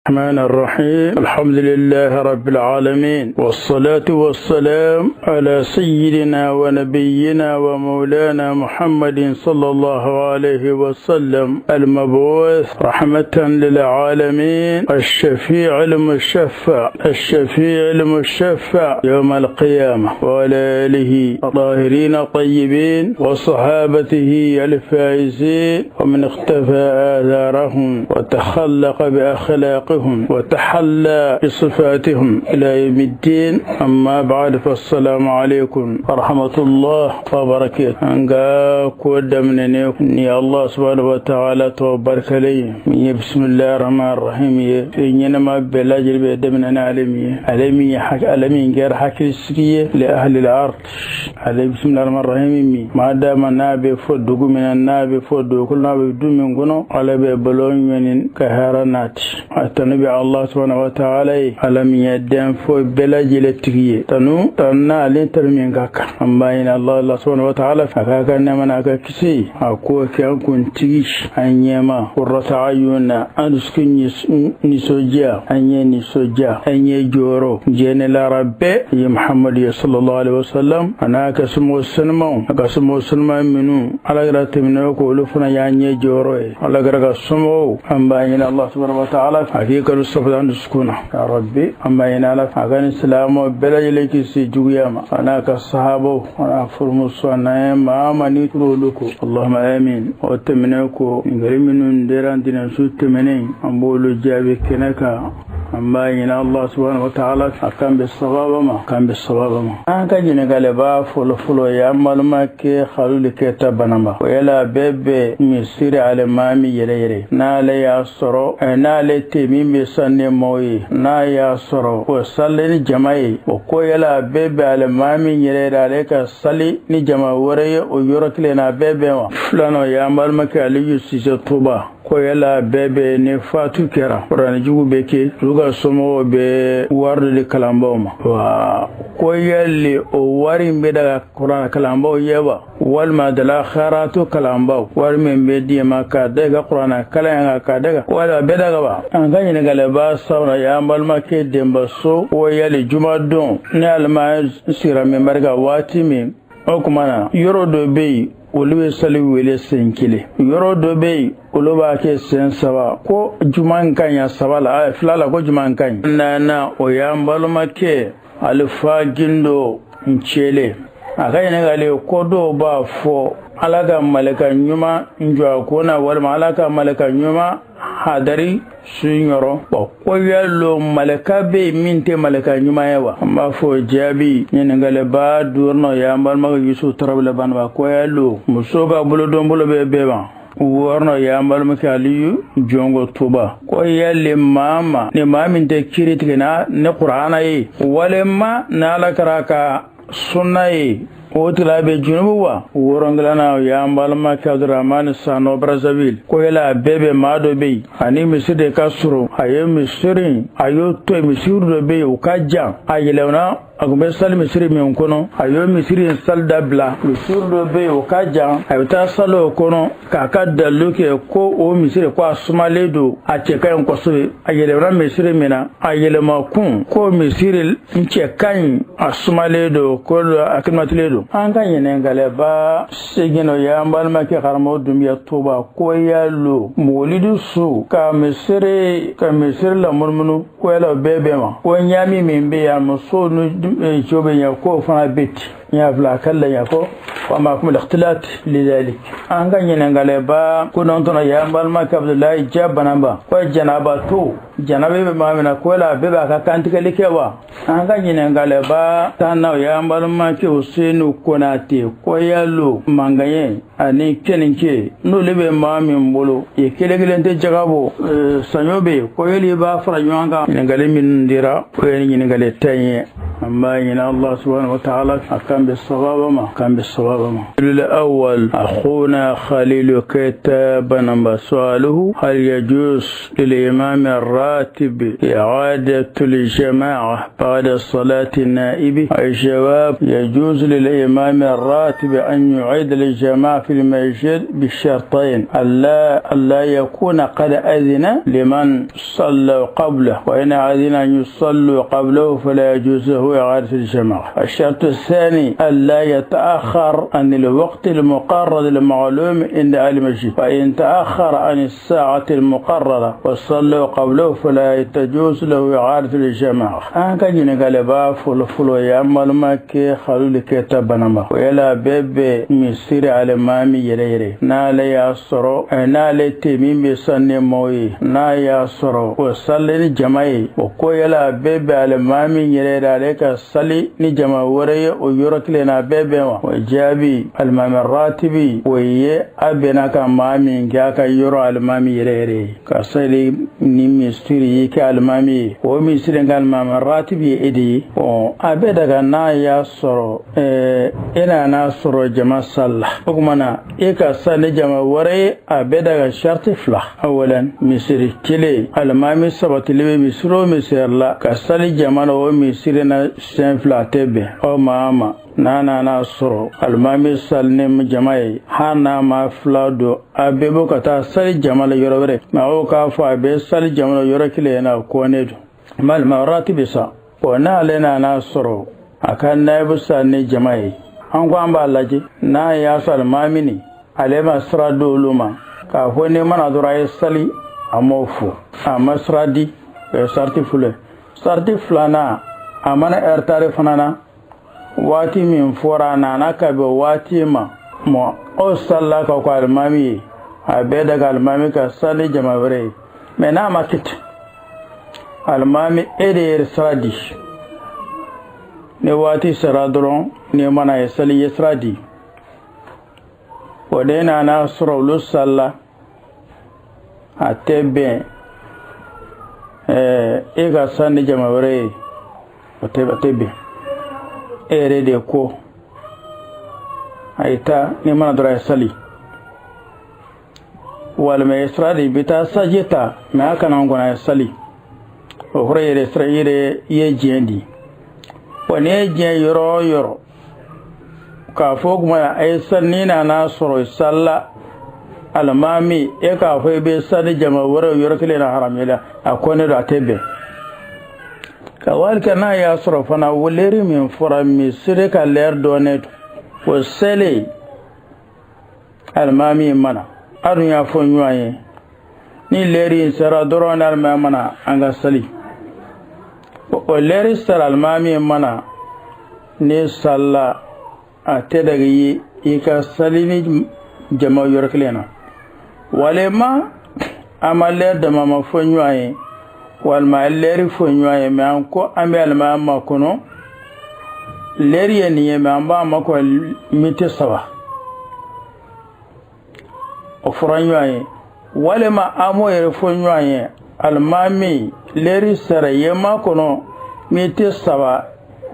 الرحمن الرحيم الحمد لله رب العالمين والصلاة والسلام على سيدنا ونبينا ومولانا محمد صلى الله عليه وسلم المبعوث رحمة للعالمين الشفيع المشفع الشفيع المشفع يوم القيامة وعلى آله الطاهرين الطيبين وصحابته الفائزين ومن اختفى آثارهم وتخلق بأخلاقهم وتحلى بصفاتهم إلى يوم الدين أما بعد فالسلام عليكم ورحمة الله وبركاته أنقا كود من الله سبحانه وتعالى تبارك لي بسم الله الرحمن الرحيم ɲɛnama bɛɛ lajɛlen bɛ daminɛ n'ale min ye ale min ye ale min kɛra hakilisigi ye li ahlil ard ale bisimilahi rahman rahim min maa dama n'a bɛ fɔ dugu min na n'a bɛ fɔ dugukolo n'a bɛ du min kɔnɔ ala bɛ balo ɲɔni ka hɛrɛ nati a tanu bɛ allah subhanahu wa ta'ala ye ala min ye den fɔ bɛɛ lajɛlen tigi ye tanu tanu n'ale tanu min ka kan an b'a ɲini allah subhanahu wa ta'ala a k'a ka nɛɛma n'a ka kisi a k'o kɛ an kuntigi an ɲɛma qurrata ayuna an dusukun nisɔndiya an ɲɛ nisɔndiya an ɲɛ jɔyɔrɔ diɲɛ ni lahara bɛɛ ye muhammadu ye sallallahu alaihi wasallam a n'a ka somɔgɔ sanumanw a ka somɔgɔ sanuman minnu ala kira tɛmɛnen kɔ olu fana y'an ɲɛ jɔyɔrɔ ye ala kira ka somɔgɔw an b'a ɲini allah subhanahu wa ta'ala a k'i kanu sabati an dusukun na ya rabbi an b'a ɲini ala a ka ni silamɛw bɛɛ lajɛlen kisi juguya ma a n'a ka sahabaw a n'a furumuso a n'a ye maa ma ni olu ko allahumma amin o tɛmɛnen kɔ ɲininkali minnu dira ntɛnɛnsu tɛmɛnen an b'olu jaabi kɛnɛ kan an b'a ɲini allah subhanahu wa ta'ala a k'an bɛn sababa ma k'an bɛn sababa ma an ka ɲininkaliba fɔlɔfɔlɔ ye an balimakɛ halili kɛta banamba o yala bɛɛ bɛ misiri alimami yɛrɛ yɛrɛ n'ale y'a sɔrɔ n'ale tɛ min bɛ sali ni maaw ye n'a y'a sɔrɔ o sali ni jama ye o ko yala bɛɛ bɛ alimami yɛrɛ yɛrɛ ale ka sali ni jama wɛrɛ ye o yɔrɔ kelen na a bɛɛ bɛn wa filanan y'an balimakɛ aliyu sise tuba ko yala bɛɛ bɛ ni fatu kɛra kuranɛjugu bɛ kɛ olu ka somɔgɔw bɛ wari di kalanbaaw ma wa ko yali o wari in bɛ daga kuranɛ kalanbaaw ye wa walima dala kharatu kalanbaaw wari min bɛ di ma k'a da i ka kuranɛ kalan kan k'a daga wala bɛ daga wa an ka ɲininkaliba sabanan y'an balimakɛ denbaso ko yali jumadon ni alimami sigira minbari kan waati min o tuma na yɔrɔ dɔ bɛ yen olu bɛ sali wele sen kelen yɔrɔ dɔ bɛ yen olu b'a kɛ sen saba ko juma ka ɲi saba la fila la ko juma ka ɲi nana o y'an balimakɛ alifa gindo ncele a ka ɲininkali ko dɔw b'a fɔ ala ka malika ɲuman jɔ a ko na walima ala ka malika ɲuman hadari su yɔrɔ wa ko yalo malika bɛ yen min tɛ malika ɲuman ye wa an b'a fɔ jaabi ɲininkaliba duurunan y'an balimakɛ yusu tarawele banaba ko yalo muso ka bolodonbolo bɛ bɛn wa wɔɔrɔnan y'an balimakɛ aliyu jɔngo tuba ko yali maa ma ni maa min tɛ kiri tigɛ na ni kurana ye walima n'ala kira ka sunna ye o tila bɛ junubu wa wolonwulanan y'an balimakɛ abdurahmani sano brazzaville ko yala a bɛɛ bɛ maa dɔ bɛ yen ani misiri de ka surun a ye misiri a y'o to yen misiri dɔ bɛ yen o ka jan a yɛlɛmana a tun bɛ sali misiri min kɔnɔ a y'o misiri in sali dabila misiri dɔ bɛ yen o ka jan a bɛ taa sali o kɔnɔ k'a ka dalilu kɛ ko o misiri ko a sumalen don a cɛ ka ɲi kosɛbɛ a yɛlɛmana misiri min na a yɛlɛma kun ko misiri n cɛ ka ɲi a sumalen don ko a kilimatilen don an ka ɲininkaliba seginnan o y'an balimakɛ karamɔgɔ dunbiya tuba ko yalo mɔgɔlidi su ka misiri lamunumunu ko yala o bɛɛ bɛn wa ko ɲaami min bɛ yan muso ni cɛw bɛ ɲɛ k'o fana bɛ ten n y'a bila a ka la ɲɛfɔ wa ma kuma ikhtilat lidalik an ka ɲininkaliba kɔnɔntɔnnan y'an balimakɛ abudulayi ja banaba ko janaba to janaba bɛ maa min na ko yala a bɛɛ b'a ka kantigɛli kɛ wa an ka ɲininkaliba tannan o y'an balimakɛ usenu konate ko yalo mangaɲɛ ani keninke n'olu bɛ maa min bolo i kelen kelen tɛ jaga bɔ saɲɔ bɛ yen ko yali i b'a fara ɲɔgɔn kan ɲininkali minnu dira o ye ɲininkali tan ye An b'a ɲini Allah subhanahu wa ta'ala a k'an bɛn sawaba ma, k'an bɛn sawaba ma. الأول أخونا خليل كيتا بنما سؤاله هل يجوز للإمام الراتب إعادة الجماعة بعد صلاة النائب؟ الجواب يجوز للإمام الراتب أن يعيد الجماعة في المسجد بشرطين: ألا يكون قد أذن لمن صلى قبله، وإن أذن أن يصلوا قبله فلا يجوز له إعادة الجماعة. الشرط الثاني ألا يتأخر عن الوقت المقرر المعلوم عند أهل المسجد، فإن تأخر عن الساعة المقررة وصلوا قبله فلا تجوز له إعادة الجماعة. An ka ɲininkali b'a fɔlɔ fɔlɔ ye, an balimakɛ Khalil Keyita Banama, o yala bɛɛ bɛ misiri alimami yɛrɛ yɛrɛ n'ale y'a sɔrɔ n'ale tɛ min bɛ sali ni maaw ye, n'a y'a sɔrɔ o sali ni jama ye, o ko yala bɛɛ bɛ alimami yɛrɛ yɛrɛ ale ka sali ni jama wɛrɛ ye o yɔrɔ kelen na, a bɛɛ bɛn wa? O jaabi, alimami ratibi, o ye a bɛnna ka maa min kɛ a ka yɔrɔ alimami yɛrɛ yɛrɛ ye ka sali ni misiri y'i kɛ alimami ye, o misiri ka alimami ratibi ye e de ye. Ɔ, a bɛ daga n'a y'a sɔrɔ e nana sɔrɔ jama sali la, o tuma na e ka sali ni jama wɛrɛ ye, a bɛ daga sariti fila. Awalan, misiri kelen alimami sabatilen bɛ misiri o misiri la, ka sali jama na o misiri na siɲɛ fila, a tɛ bɛn aw maa ma. N'a nana sɔrɔ alimami sali ni jama ye, hali n'a ma fila don, a bɛɛ bɔ ka taa sali jama la yɔrɔ wɛrɛ. Mɛ aw k'a fɔ a bɛ sali jama la yɔrɔ kelen na, kɔnnen don malima ratibi sa. O n'ale nana sɔrɔ a ka nayibu sali ni jama ye, an ko an b'a lajɛ n'a y'a sɔrɔ alimami ni ale ma sira di olu ma k'a fɔ n'i mana dɔrɔn a ye sali, a m'o fɔ, a ma sira di, o ye sariti fɔlɔ ye. Sariti filanan, a mana ɛritari fana na, waati min fɔra a nana ka bɛn waati ma, mɔ aw salila ka kɔ alimami ye, a bɛɛ daga alimami ka sali jama wɛrɛ ye. Mɛ n'a ma kɛ ten, alimami e de ye sira di, ni waati sera dɔrɔn n'i mana ye sali, ye sira di, o de nana sɔrɔ olu salila, a tɛ bɛn e ka sali ni jama wɛrɛ ye, o tɛ bɛn. E yɛrɛ de ko a ye taa, n'i mana dɔrɔn a ye sali, walima ye sira de i bɛ taa saji ta, mɛ a kana n kɔnɔ a ye sali, o kɔrɔ yɛrɛ sira i yɛrɛ i ye diɲɛ di. Wa n'i ye diɲɛ yɔrɔ o yɔrɔ k'a fɔ o tuma a ye sali, n'i nana sɔrɔ salila alimami, e k'a fɔ i bɛ sali jama wɛrɛ yɔrɔ kelen na, haramu la, a kɔnnen don, a tɛ bɛn. Ka walika n'a y'a sɔrɔ fana lɛri min fɔra misiri ka lɛri dɔnnen don, o selen alimami mana, a dun y'a fɔ ɲɔgɔn ye ni lɛri in sera dɔrɔn ni alimami mana an ka sali, o lɛri sera alimami mana ne salila, a tɛ daga ye i ka sali ni jama yɔrɔ kelen na, walima a ma lɛri dama ma fɔ ɲɔgɔn ye, walima a lɛri fɔ ɲɔgɔn ye, mɛ an ko an bɛ alimami makɔnɔ, lɛri ye nin ye, mɛ an b'a makɔnɔ miniti 3, o fɔra ɲɔgɔn ye, walima an m'o yɛrɛ fɔ ɲɔgɔn ye, alimami lɛri sera i ye makɔnɔ miniti 3,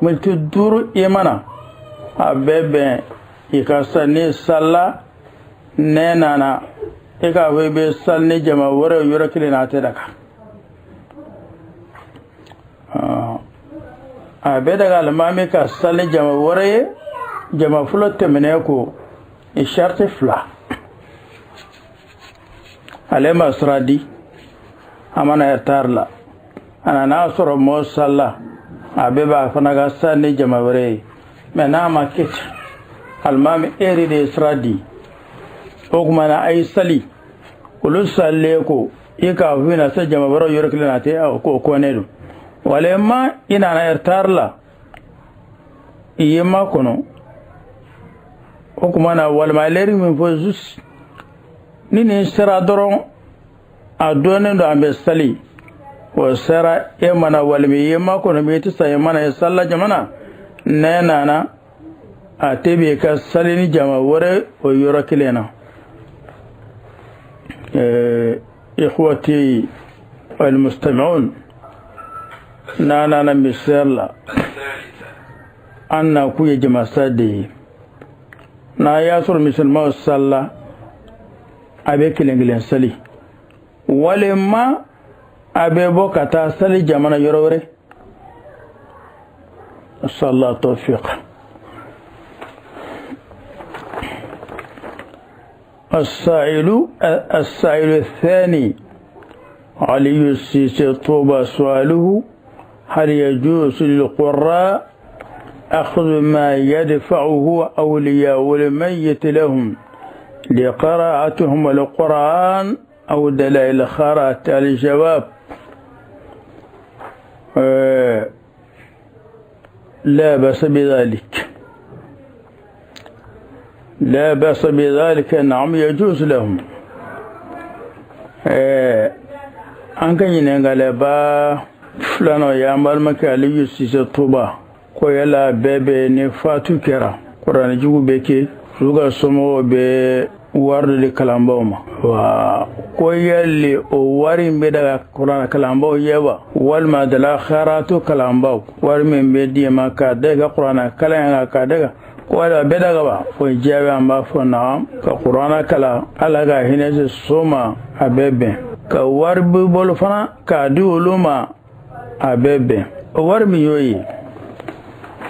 miniti 5, i mana a bɛɛ bɛn i ka sa ni salila, ne nana i k'a fɔ i bɛ sali ni jama wɛrɛ yɔrɔ kelen na, a tɛ daga. A bɛ daga alimami ka sali jama wɛrɛ ye jama fɔlɔ tɛmɛnen ko sariti fila, ale ma sira di, a mana retard la, a nana sɔrɔ mɔɔ salila, a bɛɛ b'a fana ka sali ni jama wɛrɛ ye. Mɛ n'a ma kɛ ten, alimami e yɛrɛ de ye sira di, o tuma na a ye sali, olu salilen ko i k'a fɔ i na se jama wɛrɛ yɔrɔ kelen na, a tɛ k'o kɔnnen don, walima i nana retard la, i ye makɔnɔ, o tuma na walima lɛri min fɔ juste ni nin sera dɔrɔn a dɔnnen don an bɛ sali, o sera e mana, walima i ye makɔnɔ mɛ i tɛ sa i mana ye salila jamana ne nana, a tɛ b'i ka sali ni jama wɛrɛ o yɔrɔ kelen na. إخوتي المستمعون n'a nana misiri la. الثالث An nakun ye jamasa de ye. N'a y'a sɔrɔ musulmanw salila, a bɛ kelen kelen sali, walima a bɛ bɔ ka taa sali jamana yɔrɔ wɛrɛ. Sallallahu tawfiq. السائل الثاني علي السيسي طوبى، سؤاله: هل يجوز للقراء أخذ ما يدفعه أولياء الميت لهم لقراءتهم القرآن أو دلائل الخيرات؟ الجواب: لا بأس بذلك، لا بأس بذلك، نعم يجوز لهم. An ka ɲininkaliba filanan ye an balimakɛ Aliyu Sise Tuba ko yala bɛɛ bɛ ni fatu kɛra kuranɛjugu bɛ kɛ olu ka somɔgɔw bɛ wari di kalanbaw ma wa, ko yali o wari in bɛ daga kuranɛ kalanbaw ye wa, walima dala kharatu kalanbaw wari min bɛ di ma k'a da i ka kuranɛ kalan kan k'a daga ko wala bɛ daga wa? O jaabi an b'a fɔ naam, ka kuranɛ kalan Ala ka hinɛ se so ma a bɛ bɛn, ka wari b'i bolo fana k'a di olu ma a bɛ bɛn. O wari min y'o ye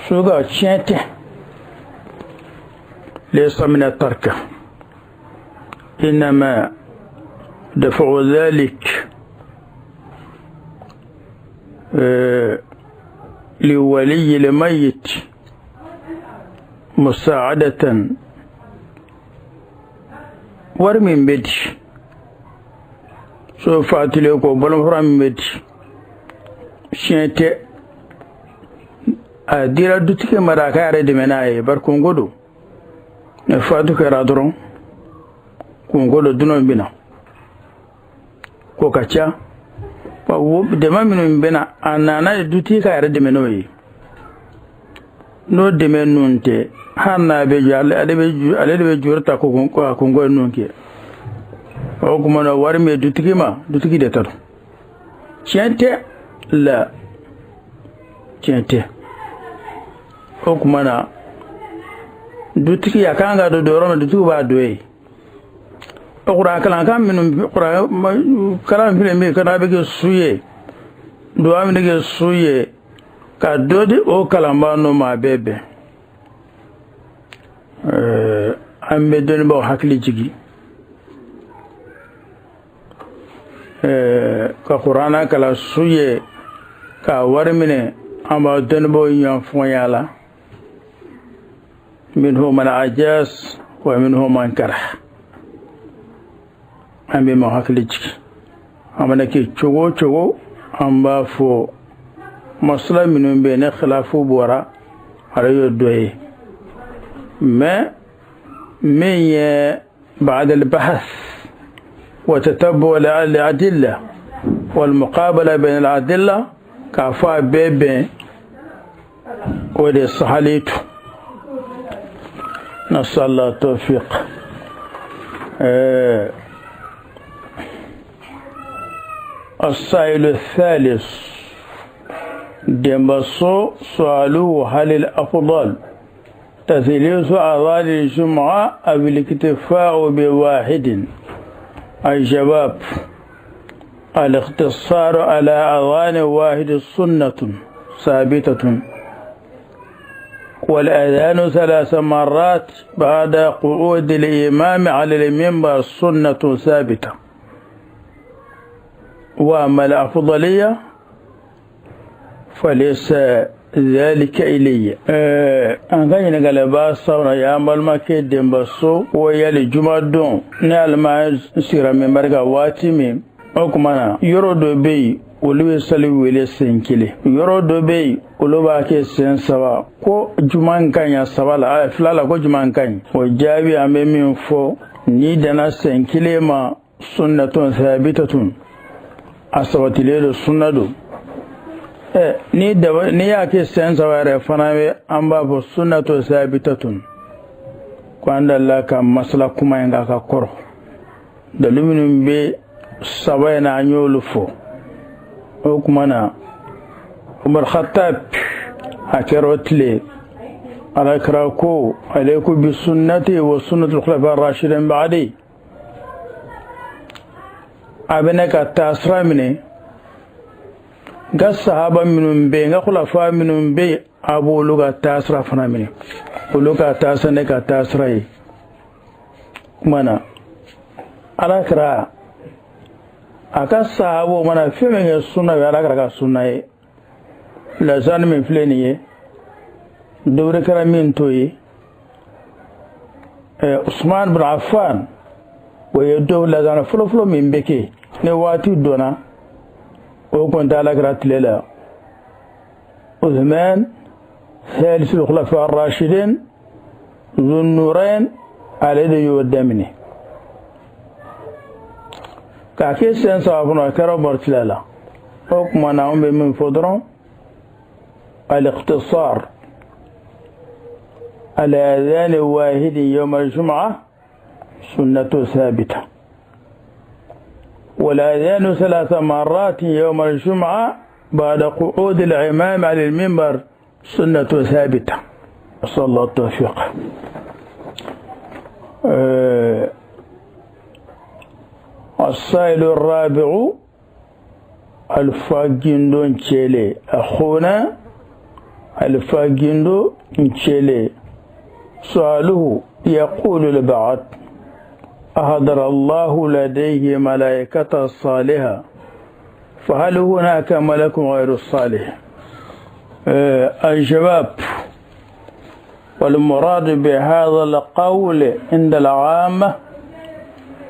so ka tiɲɛ tɛ, laysa min at-tarka innama dafa'u dhalik liwaliyi al-mayyit musaadatan. Wari min bɛ di so fatulen ko bolofara min bɛ di siɲɛ tɛ, a dira dutigi ma a k'a yɛrɛ dɛmɛ n'a ye, bari kunko don. Ni fatu kɛra dɔrɔn kunko don, dunan bɛ na ko ka ca. Dɛmɛ minnu bɛ na a nana dutigi k'a yɛrɛ dɛmɛ n'o ye, n'o dɛmɛ ninnu tɛ hali n'a bɛ jɔ ale de bɛ juru ta ko kunko ninnu kɛ. O tuma na wari min ye dutigi ma, dutigi de ta don. Tiɲɛ tɛ la, tiɲɛ tɛ. O tuma na dutigi a kan ka don yɔrɔ min, dutigi b'a don yen. O kuran kalankan minnu kuran kalan filɛ min kana bɛ kɛ su ye, duwa min bɛ kɛ su ye, ka dɔ di o kalanbaa ninnu ma a bɛɛ bɛn. An bɛ dɔnnibaaw hakili jigin ka kuranna kalan su ye k'a wari minɛ, an b'a dɔnnibaaw ɲɛfɔ la. Minhum man ajas wa minhum man karah. An bɛ maaw hakili jigin, an mana kɛ cogo o cogo an b'a fɔ masala minnu bɛ yen ni khilafu bɔra ale y'o dɔ ye, mais min ye بعد البحث وتتبع الأدلة والمقابلة بين الأدلة كافا بيبين ودي صحاليت. نسأل الله التوفيق. السائل الثالث ديمبسو سؤاله: هل الأفضل تثليث أذان الجمعة أو الاكتفاء بواحد؟ الجواب: الاختصار على أذان واحد سنة ثابتة، والأذان 3 مرات بعد قعود الإمام على المنبر سنة ثابتة. وأما الأفضلية فليس ذلك إلي. An ka ɲininkaliba sabanan y'an balimakɛ Denbaso ko yali jumadon ni alima sigira minbari kan waati min, o tuma na yɔrɔ dɔ bɛ yen olu bɛ sali wele sen kelen, yɔrɔ dɔ bɛ yen olu b'a kɛ sen 3, ko juma ka ɲi 3 la 2 la, ko juma ka ɲi. O jaabi an bɛ min fɔ, n'i danna sen kelen ma sunnatun thabitatun, a sabatilen don, sunna don. Ni y'a kɛ sen 3 yɛrɛ fana bɛ, an b'a fɔ sunnatu thabitatun. Ko an dalila ka masala kuma in k'a ka kɔrɔ, dalilu minnu bɛ 3 in na an y'olu fɔ. O tuma na Umar Khattab a kɛra o tile Alakira ko alaykum bi sunnati wa sunnatul khulafa rashidin ba'di. A bɛ ne ka taasira minɛ, n ka sahaba minnu bɛ yen, n ka khulafa minnu bɛ yen, a b'olu ka taasira fana minɛ, olu ka taasira ne ka taasira ye. Kuma na, Alakira a ka sahabaw mana fɛn min kɛ sunna ye, Alakira ka sunna ye. Lazani min filɛ nin ye, dɔ wɛrɛ kɛra min t'o ye. Usman bin Affan, o ye dɔ lazana fɔlɔfɔlɔ min bɛ kɛ ni waati donna, o kun tɛ Alakira tile la. Usman thalithu khulafa rashidin Zunnurain, ale de y'o daminɛ k'a kɛ sen saba kɔnɔ. A kɛra Umar tile la. O tuma na, anw bɛ min fɔ dɔrɔn, الاقتصار على أذان واحد يوم الجمعة سنة ثابتة، والأذان ثلاث مرات يوم الجمعة بعد قعود الإمام على المنبر سنة ثابتة. نسأل الله التوفيق. السائل الرابع، Alpha Gindo Nchele، أخونا Alpha Gindo Nchele، سؤاله يقول: البعض أحضر الله لديه ملائكة الصالحة، فهل هناك ملك غير الصالح؟ الجواب: والمراد بهذا القول عند العامة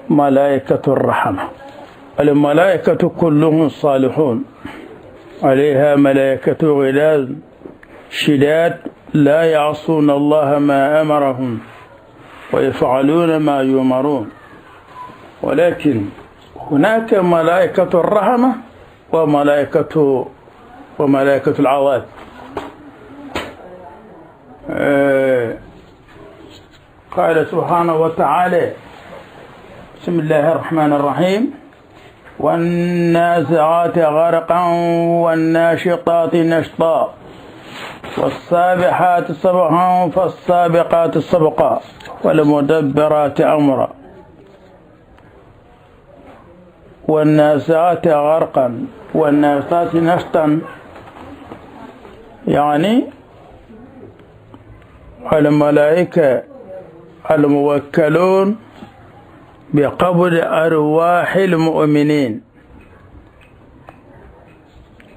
ملائكة الرحمة. الملائكة كلهم صالحون، عليها ملائكة غلاظ شداد لا يعصون الله ما أمرهم ويفعلون ما يؤمرون، ولكن هناك ملائكة الرحمة وملائكة العذاب. قال سبحانه وتعالى: بسم الله الرحمن الرحيم، والنازعات غرقا والناشطات نشطا والسابحات سبحا فالسابقات سبقا والمدبرات أمرا. والنازعات غرقا والناشطات نشطا، يعني الملائكة الموكلون بقبض أرواح المؤمنين،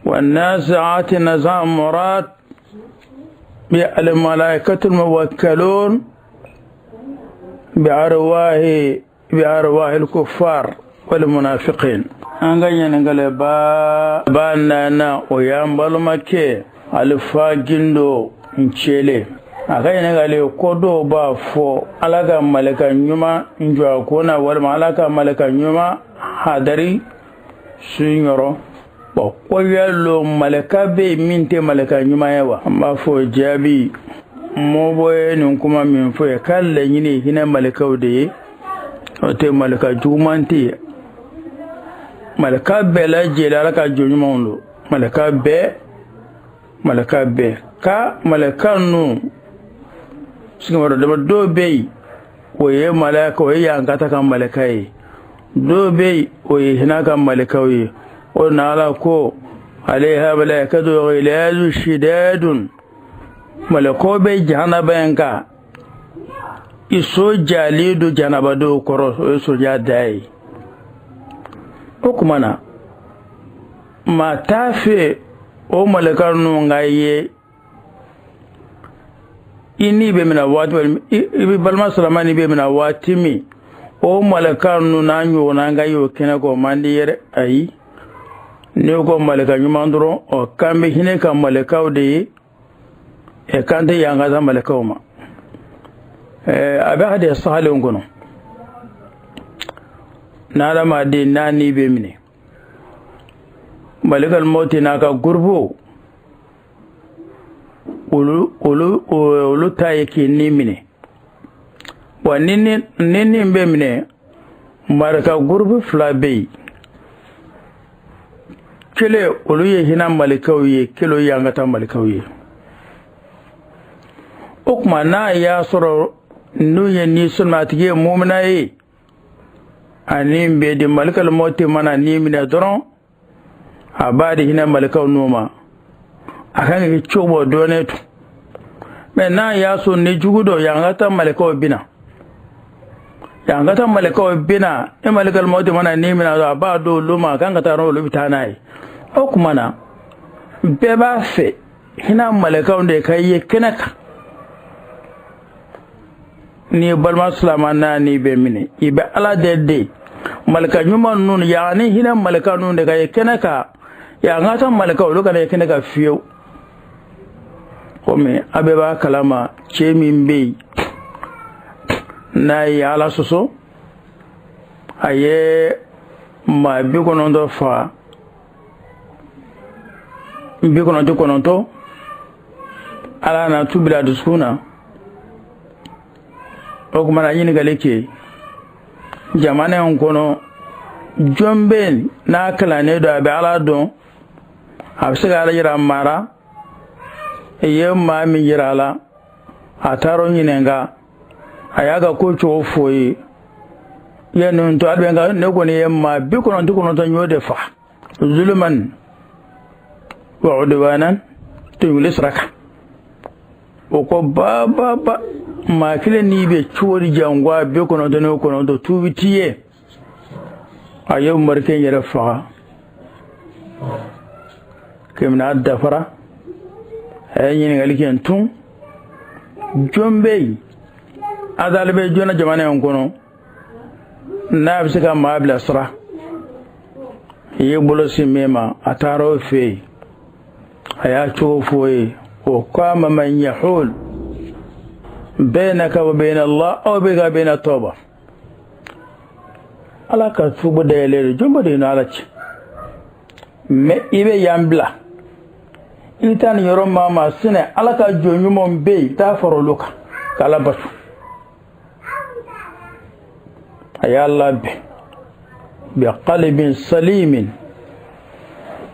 والنازعات نزعا مراد الملائكة الموكلون بأرواح الكفار والمنافقين. An ka ɲininkali ba ba nana, o y'an balimakɛ Alifa Gindo Ncele. A ka ɲininkali ko dɔw b'a fɔ Ala ka malika ɲuman jɔ a ko na, walima Ala ka malika ɲuman hadari su yɔrɔ. Bɔn, ko yalo malika bɛ yen min tɛ malika ɲuman ye wa? An b'a fɔ jaabi, mɔbɔ ye nin kuma min fɔ ye k'a laɲini hinɛ malikaw de ye, o tɛ malika juguman tɛ yen. Malika bɛɛ lajɛlen, Ala ka jɔn ɲumanw don. Malika bɛɛ, malika bɛɛ ka malika ninnu sigiyɔrɔ dama. Dɔw bɛ yen, o ye malika, o ye yankata ka malika ye. Dɔw bɛ yen, o ye hinɛ ka malikaw ye. O na Ala ko alayha malaikatu ghilazu shidadun. Malakaw bɛ jahanaba in kan, i so jalen don jahanabadenw kɔrɔ, o ye soja da ye. O tuma na, maa t'a fɛ o malika ninnu ka ye i ni bɛ mina waati, i bɛ balima silama ni bɛ mina waati min, o malika ninnu n'a ɲɔgɔnna ka ye o kɛnɛ kɔ, o man di yɛrɛ. Ayi, n'i ko malika ɲuman dɔrɔn, ɔ k'an bɛ hinɛ ka malikaw de ye, ɛ k'an tɛ yan ka malikaw ma. A bɛ hadisi sahalenw kɔnɔ, n'adamaden n'a ni bɛ minɛ, malikal mɔti n'a ka gurupu, olu ta ye k'i ni minɛ. Wa ni ni bɛ minɛ, malika gurupu fila bɛ yen. Kelen, olu ye hinɛ malikaw ye, kelen ye an ka taa malikaw ye. O tuma n'a y'a sɔrɔ n'u ye ni sɔnna a tigi ye mumina ye, ani bɛ di malikal mɔti mana ni minɛ dɔrɔn, a b'a di hinɛ malikaw n'u ma, a kan ka kɛ cogo bɔ dɔɔnin tun. Mɛ n'a y'a sɔrɔ ni jugu dɔ yan ka taa malikaw bina, yan ka taa malikaw bina, ni malikal mɔti mana ni minɛ dɔrɔn, a b'a di olu ma, a kan ka taa olu bɛ taa n'a ye. O tuma na bɛɛ b'a fɛ hinɛ malikaw de ka ye kɛnɛ kan. N'i balima silama n'a n'i bɛ minɛ, i bɛ Ala de de malika ɲuman ninnu, yaani hinɛ malika ninnu de ka ye kɛnɛ kan. Yan ka taa malika olu kana ye kɛnɛ kan fiyewu. Komi a bɛɛ b'a kalama, cɛ min bɛ yen n'a ye Ala sɔsɔ, a ye maa 90 faga, 99, Ala na tu bila dusukun na. O tuma na ɲininkali kɛ jamana in kɔnɔ, jɔn bɛ yen n'a kalannen don, a bɛ Ala dɔn, a bɛ se ka Ala yira mara? I ye maa min yira a la, a taara o ɲininka, a y'a ka ko cogo fɔ ye, yanni to a bɛ nka ne kɔni ye maa 99 y'o de faga zuluman wa udwanan, tɔɲɔli sira kan. O ko ba ba ba, maa kelen n'i bɛ cogo di jango 99 tuubi t'i ye? A ye morikɛ yɛrɛ faga, kɛmɛ dafara. A ye ɲininkali kɛ tun, jɔn bɛ yen adali bɛ joona jamana in kɔnɔ n'a bɛ se ka maa bilasira? I ye bolo sin min ma, a taara o fɛ yen, a y'a cogo fɔ ye. O ko a ma, man yahul bainaka wa baina Allah aw bika baina tawba, Ala ka tubu dayɛlɛ don, jɔn bɛ de Ala cɛ. Mɛ i bɛ yan bila, i bɛ taa nin yɔrɔ maa ma sinɛ, Ala ka jɔn ɲumanw bɛ yen, taa fara olu kan k'Ala bato. A y'a labɛn bi qalbin salimin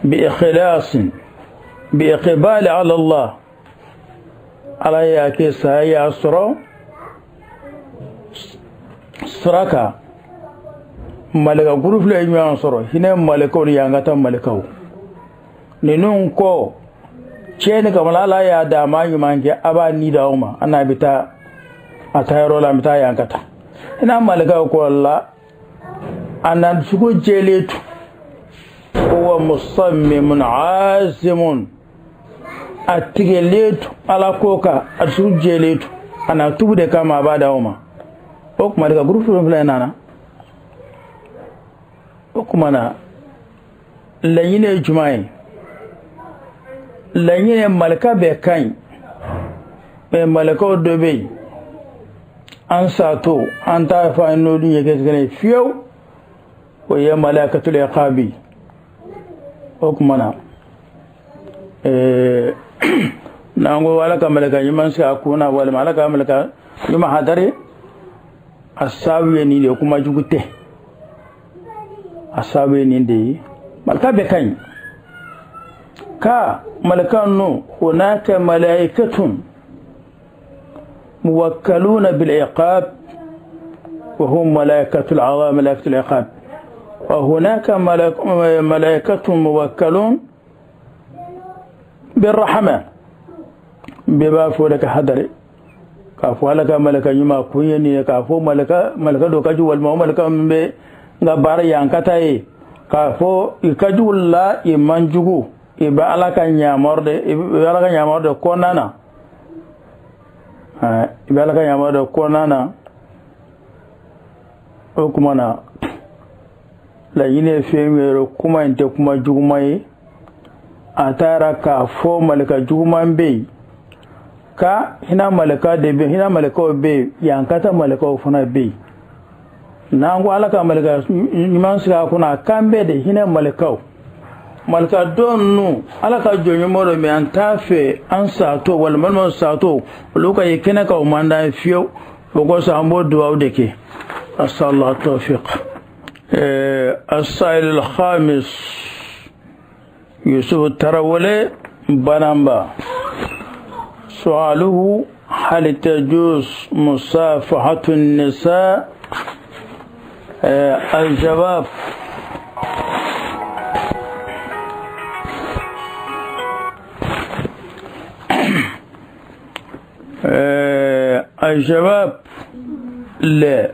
bi ikhlasin bi iqbali ala Allah. Ala y'a kɛ saya y'a sɔrɔ sira kan. Malika guru fila ye ɲɔgɔn sɔrɔ, hinɛ malikaw ni yan ka taa malikaw ninnu kɔ. Cɛ ni kamala, Ala y'a da a ma ɲuman kɛ, a b'a ni d'aw ma, an n'a bɛ taa a taa yɔrɔ la, an bɛ taa yan ka taa. Hinɛ malikaw kɔ la, a na dusukun jɛlen tun, huwa musammimun azimun, a tigɛlen tun Ala ko kan, a dusukun jɛlen tun, a na tubu de kama, a b'a d'aw ma. O tuma de ka guru fila nana. O tuma na laɲini ye jumɛn ye? Laɲini ye malika bɛɛ ka ɲi, mɛ malikaw dɔ bɛ yen, an sato an t'a fɔ an n'olu ɲɛ kɛ ye fiyewu, o ye malakatul iqabi. O tuma na n'an ko Ala ka malika ɲuman sigi a kun na, walima Ala ka malika ɲuman hadari, a sababu ye nin de ye. Kuma jugu tɛ, a sababu ye nin de ye. Malika bɛɛ ka ɲi ka malika ninnu, hunaka malaikatun muwakkaluna bil iqab wa hum malaikatul azab, malaikatul iqab, wa hunaka malaikatun muwakkalun bir rahma. Bɛɛ b'a fɔ de ka hadari k'a fɔ Ala ka malika ɲuman kun ye nin ye, k'a fɔ malika dɔ ka jugu, walima o malika min bɛ n ka baara yan ka taa ye, k'a fɔ i ka jugu la, i man jugu, i bɛ Ala ka ɲamɔrɔ de, i bɛ Ala ka ɲamɔrɔ de kɔnɔna na, i bɛ Ala ka ɲamɔrɔ de kɔnɔna na. O tuma na laɲini ye fɛn min ye, kuma in tɛ kuma juguman ye. A taara k'a fɔ malika juguman bɛ yen ka hinɛ malika de bɛ, hinɛ malikaw bɛ yen, yan ka taa malikaw fana bɛ yen. N'an ko Ala ka malika ɲuman sigi a kunna, a kan bɛɛ de hinɛ malikaw, malika dɔ ninnu, Ala ka jɔn ɲuman dɔ, mɛ an t'a fɛ an satɔ walima balima satɔ olu ka ye kɛnɛ kan, o man d'an ye fiyewu. O kosɔn an b'o dugawu de kɛ. Asallahu tawfiq. Asail al-khamis, Yusuf Tarawele Banamba, su'aluhu هل تجوز مصافحة النساء؟ الجواب الجواب لا.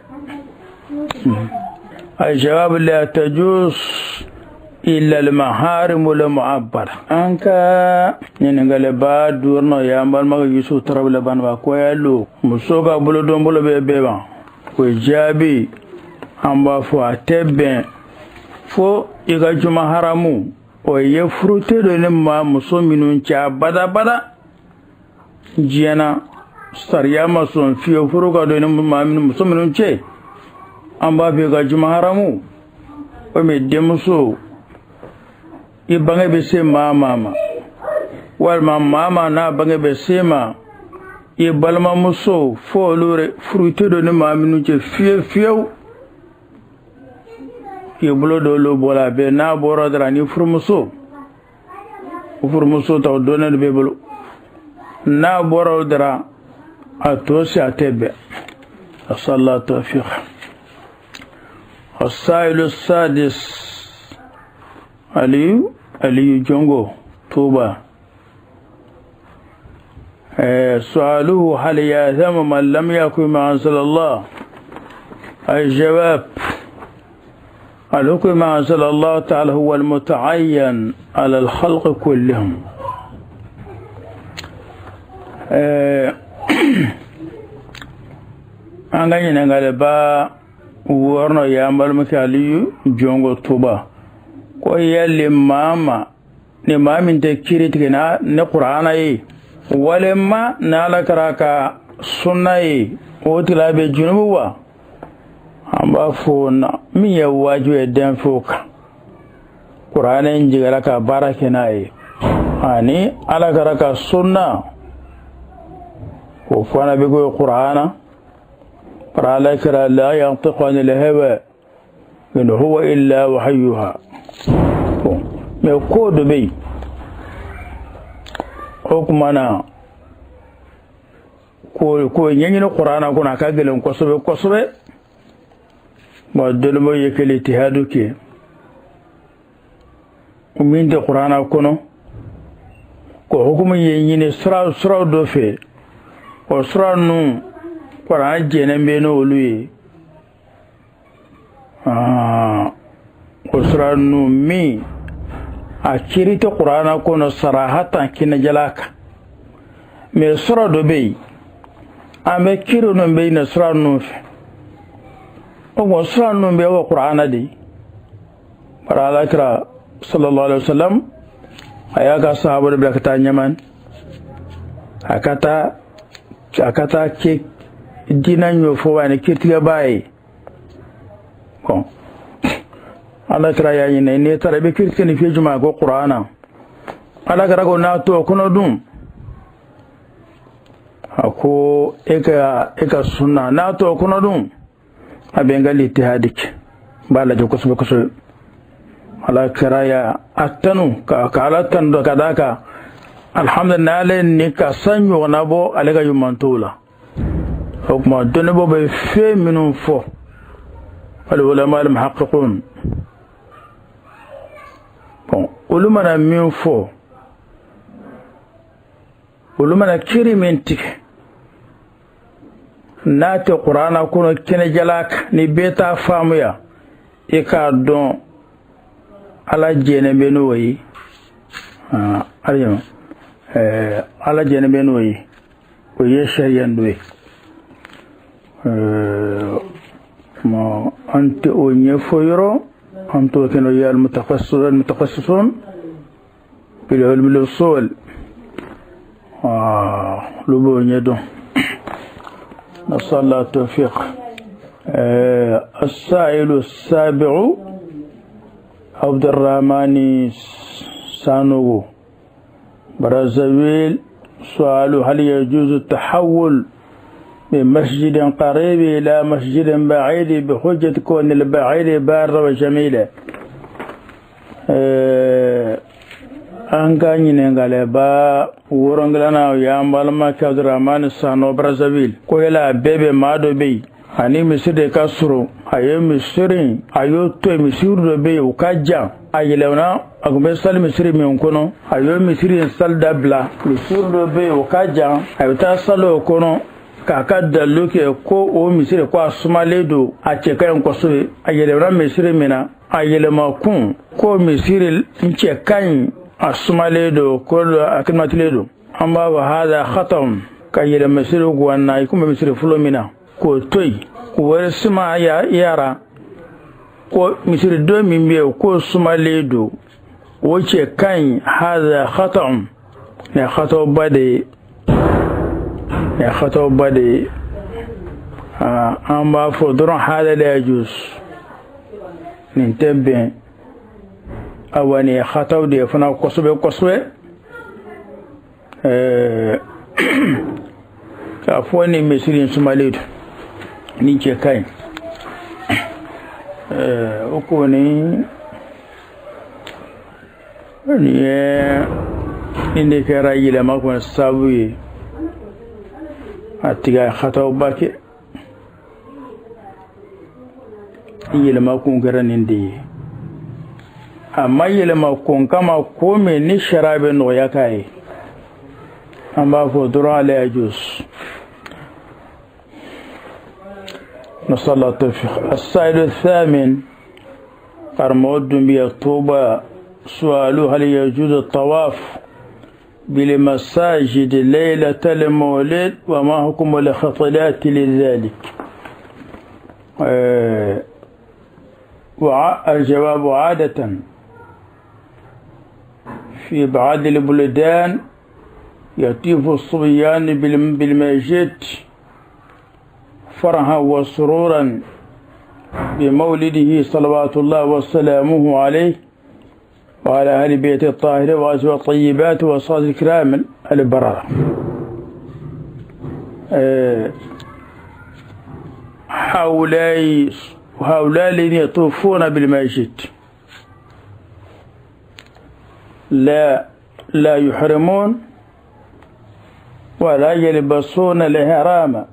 الجواب لا تجوز إلا المحارم المعبرة. An ka ɲininkali ba duurunan y'an balima Yusuf Tarawele Banba ko yalo muso ka bolodonbolo bɛ bɛn wa? O jaabi, an b'a fɔ a tɛ bɛn fo i ka juma haramu, o ye furu tɛ don ni maa muso minnu cɛ abada diɲɛ na, sariya ma sɔn fiyewu furu ka don ni maa muso minnu cɛ. An b'a fɔ i ka juma haramu, komi denmuso i bange bɛ se maa maa ma, walima maa maa n'a bange bɛ se ma, i balimamuso, fo olu furu tɛ don ni maa minnu cɛ fiyewu fiyewu, k'i bolo don olu bɔra a bɛɛ n'a bɔra dɔrɔn, ni furumuso, o furumuso ta o dɔnnen de b'e bolo, n'a bɔra o dɔrɔn a tɔ si a tɛ bɛn. أسأل التوفيق. السائل السادس علي علي جونغو توبا، سؤاله: هل يأثم من لم يحكم بما أنزل الله؟ الجواب: الحكم ما أنزل الله تعالى هو المتعين على الخلق كلهم. An ka ɲininkali ba wɔɔrɔnan y'an balimakɛ Aliyu Jɔngo Tuba ko yali maa ma ni maa min tɛ kiiri tigɛ na ni Kurana ye walima ni Ala kɛra ka sunna ye, o tigila bɛ junubu wa? An b'a fɔ na min ye wajibi ye denfɛnw kan, Kuranɛ in jiginra ka baara kɛ n'a ye ani Ala kɛra ka sunna, o fana bɛ ko Kurana ala kɛra لا ينطق عن الهوى إن هو إلا وحي يوحى. Mais ko dɔ bɛ yen, o tuma na ko ɲɛɲini Kurana kɔnɔ, a ka gɛlɛn kosɛbɛ kosɛbɛ. Wa dɔnnibaaw ye kɛlɛ ijtihadu kɛ min tɛ Kurana kɔnɔ, ko hukumu ye ɲini sira siraw dɔ fɛ, o sira ninnu Kurana jɛnen bɛ n'olu ye. O sira ninnu min a kiiri tɛ Kurana kɔnɔ sarahatan kɛnɛjala kan, mais sira dɔ bɛ yen, an bɛ kiiri ninnu bɛ ɲini sira ninnu fɛ. O tuma sira ninnu bɛ wɔ Kurana de bari. Ala kira صلى الله عليه وسلم a y'a ka sahaba dɔ bila ka taa Ɲaman, a ka taa kɛ diinɛ ɲɛfɔ ani kiiritigɛbaa ye. Bon, Ala kira y'a ɲini n'i taara i bɛ kiiri tigɛ ni fiyɛ jumɛn? Ko Kurana. Ala kira ko n'a to o kɔnɔ dun? A ko e ka sunna. N'a to o kɔnɔ dun? A bɛ n ka ijtihadi kɛ, n b'a lajɛ kosɛbɛ kosɛbɛ. Ala kira ya a tanu ka Ala tanu dɔ ka d'a kan, alhamdulillah, ale ni ka san ɲɔgɔnna bɔ ale ka ɲuman t'o la. O tuma dɔnnibaaw bɛ fɛn minnu fɔ, العلماء المحققون, bon, olu mana min fɔ, olu mana kiri min tigɛ n'a tɛ Kurana kɔnɔ kɛnɛjala kan, ni bɛɛ t'a faamuya, i k'a dɔn Ala jɛnen bɛ n'o ye. Ala jɛnen bɛ n'o ye, o ye sariya dɔ ye. An tɛ o ɲɛfɔ yɔrɔ, an t'o kɛ n'o ye المتخصصون بالعلم الأصول olu b'o ɲɛdɔn. نسأل الله التوفيق. السائل السابع عبد الرحمن سانوغو برازاويل، سؤال: هل يجوز التحول من مسجد قريب إلى مسجد بعيد بحجة كون البعيد بارا وجميلة؟ An ka ɲininkalɛba wɔrɔngilanna, o y'an balimakɛ Abdramani Sano Brazzaville, ko yala a bɛɛ bɛ maa dɔ bɛ yen ani misiri de ka surun, a ye misiri a y'o to yen, misiri dɔ bɛ yen o ka jan, a yɛlɛmana, a tun bɛ sali misiri min kɔnɔ, a y'o misiri in sali dabila, misiri dɔ bɛ yen o ka jan, a bɛ taa sali o kɔnɔ k'a ka dalilu kɛ ko o misiri ko a sumalen don, a cɛ ka ɲi kosɛbɛ. A yɛlɛmana misiri min na, a yɛlɛma kun ko misiri n cɛ ka ɲi, a sumalen don, ko a kilimatilen don. An b'a fɔ hada khatam, ka yɛlɛ misiri guwan na i kun bɛ misiri fɔlɔ min na k'o to yen, k'o wɛrɛ suma yara ko misiri dɔ min bɛ yen k'o sumalen don, o cɛ ka ɲi. Hada khatam, nin khatawba de ye, nin khatawba de ye. An b'a fɔ dɔrɔn hada la yajuz, nin tɛ bɛn. Awa, nin ye khataw de ye fana kosɛbɛ kosɛbɛ, k'a fɔ nin misiri in sumalen don, nin cɛ ka ɲi, o kɔni nin ye nin de kɛra yɛlɛma kɔni sababu ye, a tigi a khatawba kɛ. Yɛlɛma kun kɛra nin de ye, a ma yɛlɛma kun kama ko min ni sariya bɛ nɔgɔya k'a ye, an b'a fɔ dɔrɔn la yajuz. نسأل الله التوفيق. السائل الثامن قرمود الطوبة، سؤاله: هل يجوز الطواف بالمساجد ليلة المولد وما حكم الاختلاط لذلك؟ الجواب: عادة في بعض البلدان يطيف الصبيان بالمسجد فرحا وسرورا بمولده صلوات الله وسلامه عليه وعلى أهل بيته الطاهرين وأزواجه الطيبات وأصحابه الكرام البررة. هؤلاء الذين يطوفون بالمسجد لا يحرمون ولا يلبسون الإحرام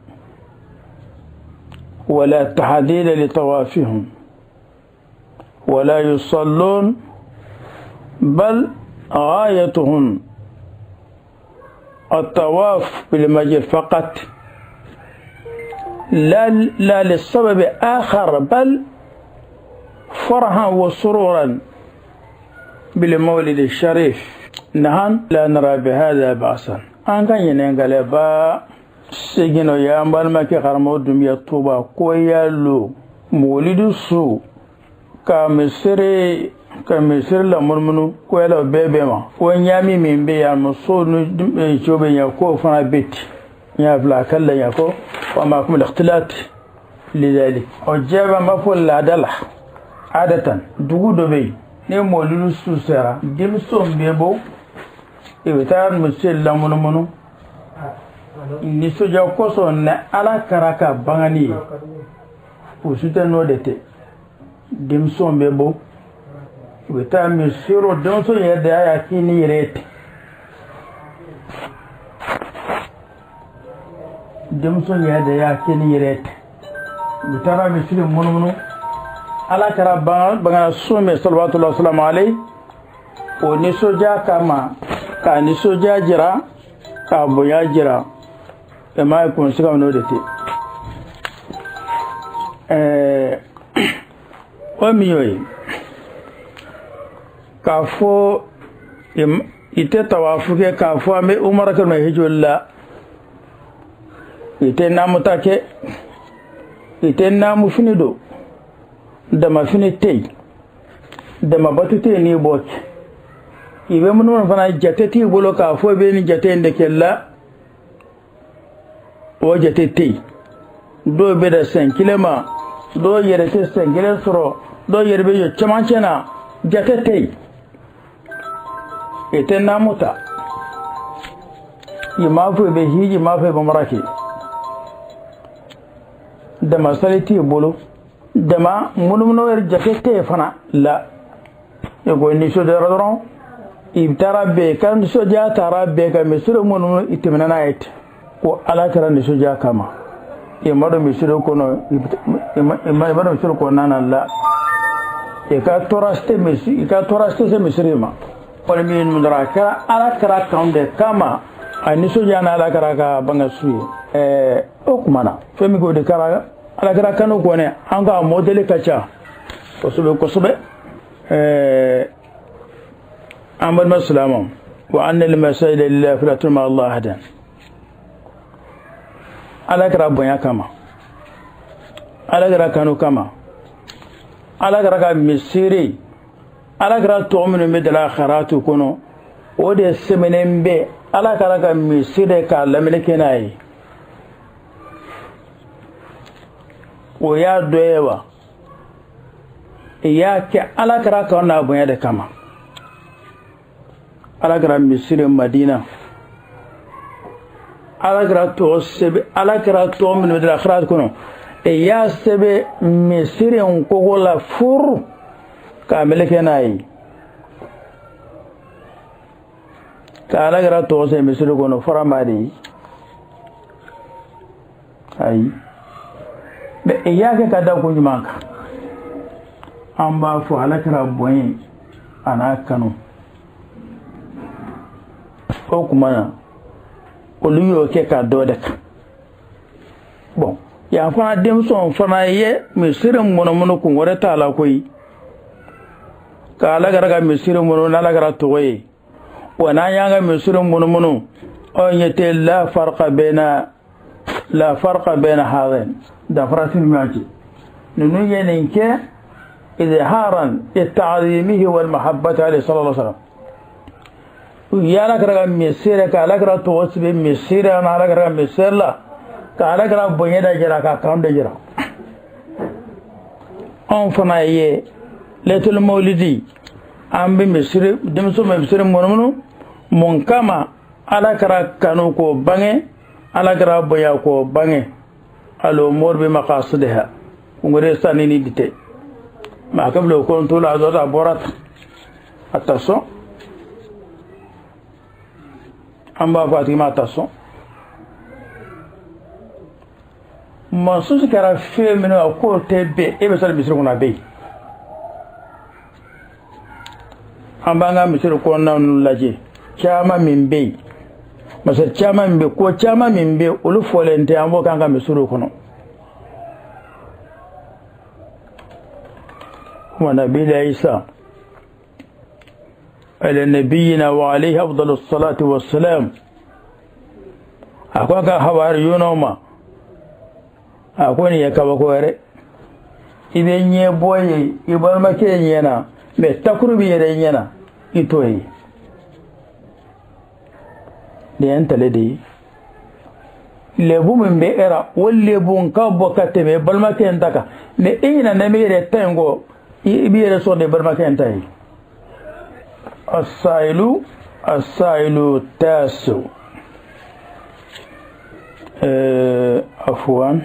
ولا تحديد لطوافهم ولا يصلون، بل غايتهم الطواف بالمسجد فقط، لا للسبب آخر، بل فرحا وسرورا بالمولد الشريف. نحن لا نرى بهذا بأسا. An ka ɲininkaliba segin o y'an balimakɛ karamɔgɔ Dunbiya Tuba, ko yalo molidu su ka misiri lamunumunu, ko yala o bɛɛ bɛ ma ko ɲaami min bɛ yan, muso ni cɛw bɛ ɲɛ, k'o fana bɛ ten, n y'a bila a ka laɲɛ ko wa ma kuma ikhtilat lidalik. O jaabi, an b'a fɔ laada la, adatan dugu dɔ bɛ yen, ni molidu su sera, denmisɛnw bɛ bɔ, i bɛ taa misiri lamunumunu nisɔndiya kosɔn ni Ala kɛra ka bangani ye, o su tɛ n'o de tɛ. Denmisɛnw bɛ bɔ, u bɛ taa misiri, denmisɛnw yɛrɛ de y'a k'i ni yɛrɛ ye ten, denmisɛnw yɛrɛ de y'a kɛ ni yɛrɛ ye ten, u taara misiri munumunu, Ala kɛra bangana so min salawatulahi wasalamu alayhi, o nisɔndiya kama, k'a nisɔndiya jira, k'a bonya jira. E m'a ye kun siga n'o de tɛ. O min y'o ye k'a fɔ i tɛ tawafu kɛ, k'a fɔ an bɛ umara kɛ ma hijoli la, i tɛ naamuta kɛ, i tɛ naamu fini don, damafini tɛ yen, damabatu tɛ yen, n'i b'o kɛ i bɛ minnu fana jate t'i bolo k'a fɔ i bɛ nin jate in de kɛ la, o jate tɛ yen. Dɔw bɛ da sen kelen ma, dɔw yɛrɛ tɛ sen kelen sɔrɔ, dɔw yɛrɛ bɛ jɔ cɛmancɛ na, jate tɛ yen. I tɛ naamu ta, i m'a fɔ i bɛ hiji, i m'a fɔ i bɛ umara kɛ, damasali t'i bolo, dama munumunu yɛrɛ jate tɛ yen fana la. I ko nisɔndiyara dɔrɔn, I taara bɛn ka nisɔndiya taara bɛn ka misiri munumunu, i tɛmɛna n'a ye ten ko Ala kɛra nisɔndiya kama. I ma don misiri kɔnɔ, i ma don misiri kɔnɔna na la, i ka tɔɔrɔ tɛ misi, i ka tɔɔrɔ tɛ se misiri ma. Wali min dɔrɔn, a kɛra Ala kɛra kan de kama, a nisɔndiya n'Ala kɛra ka bange su ye. O tuma na, fɛn min k'o de kɛra Ala kɛra kanu kɔni, an ka mɔdɛli ka ca kosɛbɛ kosɛbɛ. An balima silamɛw, wa anna al-masajida lillahi fala tad'u ma'a Allah ahadan. Ala kɛra bonya kama, Ala kɛra kanu kama, Ala kɛra ka misiri, Ala kɛra tɔgɔ minnu bɛ dala kharatu kɔnɔ, o de sɛbɛnnen bɛ Ala kɛra ka misiri k'a lamini kɛ n'a ye. O y'a dɔ ye wa i y'a kɛ Ala kɛra kanu n'a bonya de kama. Ala kɛra misiri Madina, Ala kɛra tɔgɔ sɛbɛn, Ala kɛra tɔgɔ minnu bɛ dala kharatu kɔnɔ, i y'a sɛbɛn misiri in kogo la furu k'a meleke n'a ye, ka Ala kɛra tɔgɔ sɛbɛn misiri kɔnɔ fara ma de ye. Ayi, mɛ i y'a kɛ ka da ko ɲuman kan. An b'a fɔ Ala kɛra bonya a n'a kanu. O tuma na, olu y'o kɛ ka dɔ de kan. Bɔn, yan fana denmisɛnw fana ye misiri munumunu, kun wɛrɛ t'a la koyi, ka Ala kɛra ka misiri munumunu n'Ala kɛra tɔgɔ ye. Wa n'an y'an ka misiri munumunu, anw ɲɛ tɛ la farqa bɛna la farqa bɛna hadain, danfara tɛ ɲɔgɔn cɛ. Ninnu ye nin kɛ izharan li ta'zimihi wal mahabbati alayhi sallallahu alaihi wasallam. U ye Ala kɛra ka misiri ka Ala kɛra tɔgɔ sɛbɛn misiri na, Ala kɛra ka misiri la ka Ala kɛra bonya da jira, ka kan da jira. Anw fana ye lailatul mawlidi, an bɛ misiri, denmisɛnw bɛ misiri munumunu mun kama? Ala kɛra kanu k'o bange, Ala kɛra bonya k'o bange. Al-umur bi maqasidiha, kungore sanni ni dite ma kabila o kɔnto la, a dɔ a bɔra a ta sɔn. An b'a fɔ a tigi ma a ta sɔn. Masusi kɛra fɛn min na, k'o tɛ bɛn, e bɛ sali misiri kɔnɔ, a bɛ yen. An b'an ka misiri kɔnɔna ninnu lajɛ, caman min bɛ yen, masa caman min bɛ yen, ko caman min bɛ yen, olu fɔlen tɛ, an b'o k'an ka misiriw kɔnɔ. Wa nabila Isa ala nabiyina wa alayhi afdalu salatu wa salam, a ko a ka hawariyunaw ma, a ko nin ye kabako yɛrɛ, i bɛ ɲɛ bɔ ye i balimakɛ ɲɛ na, mɛ takuru b'i yɛrɛ ɲɛ na, i t'o ye. Nin ye n tale de ye. Lebu min bɛ e la, o lebu ka bɔ ka tɛmɛ balimakɛ in ta kan, mɛ e ɲinɛna bɛ yɛrɛ ta in kɔ, i b'i yɛrɛ sɔrɔ de balimakɛ in ta ye. Asailu asailu tasu afuwan,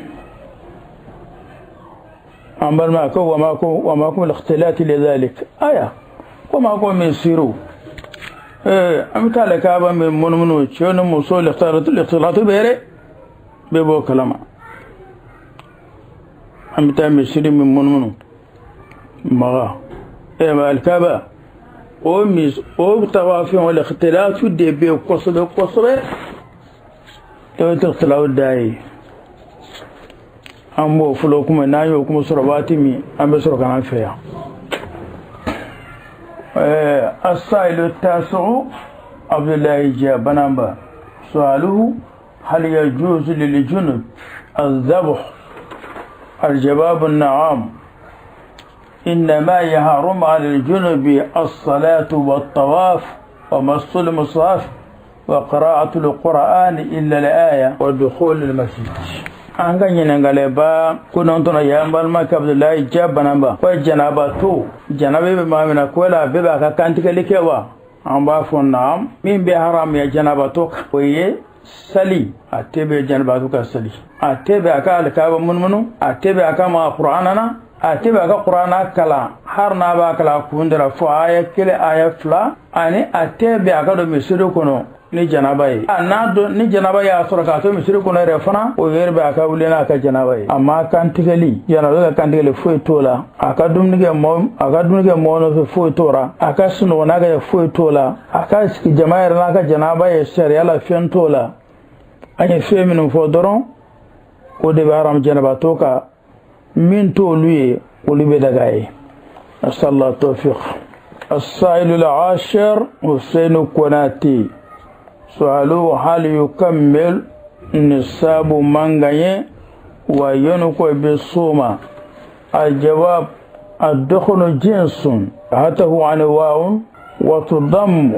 an balima ko wa ko wa ma ko ikhtilati lidhalik aya ko ma ko min siru an bɛ taa le kaaba min munumunu, cɛ ni muso ikhtilatu bɛrɛ bɛɛ b'o kalama. An bɛ taa misiri min munumunu maga alkaaba, o mis o tawafin o ikhtilatu de bɛ kosɛbɛ kosɛbɛ. O tɛ ikhtilatu da ye, an b'o fɔlɔ kuma, n'an y'o kuma sɔrɔ waati min, an bɛ sɔrɔ k'an fɛ yan. Asailu tasi'u Abdullahi Jiya Banamba su'aluhu hal yajuzu lil junub الذبح؟ الجواب نعم، إنما يحرم على الجنب الصلاة والطواف ومس المصحف وقراءة القرآن إلا الآية ودخول المسجد. An ka ɲininkaliba kɔnɔntɔnna ye, an balimakɛ Abudulayi Ja Bananba ko janaba to janaba bɛ maa min na, ko la bɛɛ b'a ka kantigɛli kɛ wa? An b'a fɔ naam. Min bɛ haramuya janabatɔ kan, o ye sali. A tɛ bɛn janabatɔ ka sali, a tɛ bɛn a ka alikaba munumunu, a tɛ bɛn a ka maga kuranna na. A tɛ b'a ka kuranna kalan, hali n'a b'a kalan kun dara fo aya 1, aya 2, ani a tɛ bɛn a ka don misiri kɔnɔ ni janaba ye. A n'a don ni janaba y'a sɔrɔ k'a to misiri kɔnɔ yɛrɛ fana, o yɛrɛ bɛ a ka wuli n'a ka janaba ye. A ma kantigɛli, janaba ka kantigɛli foyi t'o la. A ka dumuni kɛ mɔgɔ nɔfɛ foyi t'o la. A ka sunɔgɔ n'a ka foyi t'o la. A ka sigi jama yɛrɛ n'a ka janaba ye sariya la fɛn t'o la. An ye fɛn minnu fɔ dɔrɔn, o de bɛ haram janabatɔ kan. Min t'olu ye, olu bɛ daga ye. Nasallahu tawfiq. السائل العاشر حسين كوناتي سؤاله هل يكمل نصاب منغني وينكو بالصوم؟ الجواب: الدخن جنس هاته أنواع، وتضم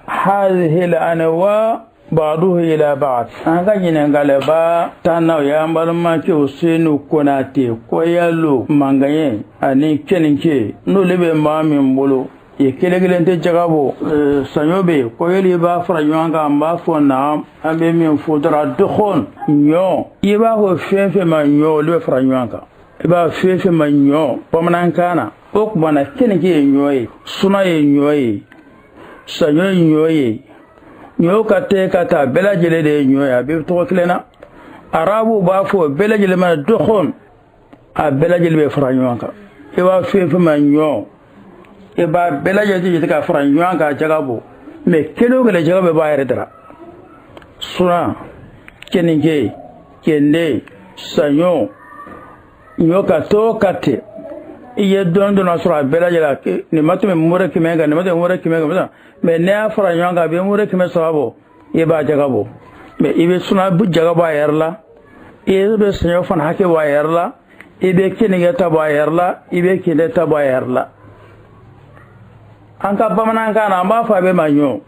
هذه الأنواع بعضه إلى بعض. An ka ɲininkaliba 10nan, o y'an balimakɛ Usenu Konate ko yalo mangaɲɛ ani keninke, n'olu bɛ maa min bolo, i kelen kelen tɛ jaga bɔ, saɲɔ bɛ yen, ko yali i b'a fara ɲɔgɔn kan? An b'a fɔ na, an bɛ min fɔ dɔrɔn, dɔgɔn ɲɔ, i b'a fɔ fɛn fɛn ma ɲɔ, olu bɛ fara ɲɔgɔn kan. I b'a fɛn fɛn ma ɲɔ bamanankan na, o tuma na keninke ye ɲɔ ye, suna ye ɲɔ ye, saɲɔ ye ɲɔ ye, ɲɔ ka tɛ ka taa bɛɛ lajɛlen de ye ɲɔ ye, a bɛ tɔgɔ kelen na. Arabuw b'a fɔ bɛɛ lajɛlen ma dɔgɔn, a bɛɛ lajɛlen bɛ fara ɲɔgɔn kan. I b'a fɛn fɛn ma ɲɔ, i b'a bɛɛ lajɛlen jate ka fara ɲɔgɔn kan jaga bɔ, mɛ kelen o kelen jaga bɛɛ b'a yɛrɛ dara. Suna, keninke, kende, saɲɔ, ɲɔ ka to ka tɛ, i ye dɔɔni dɔɔni sɔrɔ a bɛɛ lajɛlen, nin ma tɛmɛ mure 100 kan, nin ma tɛmɛ mure 100 kan, mɛ n'i y'a fara ɲɔgɔn kan, a bɛ mure 300 bɔ, i b'a jaga bɔ. Mɛ i bɛ suna jaga bɔ a yɛrɛ la, i bɛ saɲɔ fana hakɛ bɔ a yɛrɛ la, i bɛ keninke ta bɔ a yɛrɛ la, i bɛ kende ta bɔ a yɛrɛ la. An ka bamanankan na, an b'a fɔ a bɛ ma ɲɔ.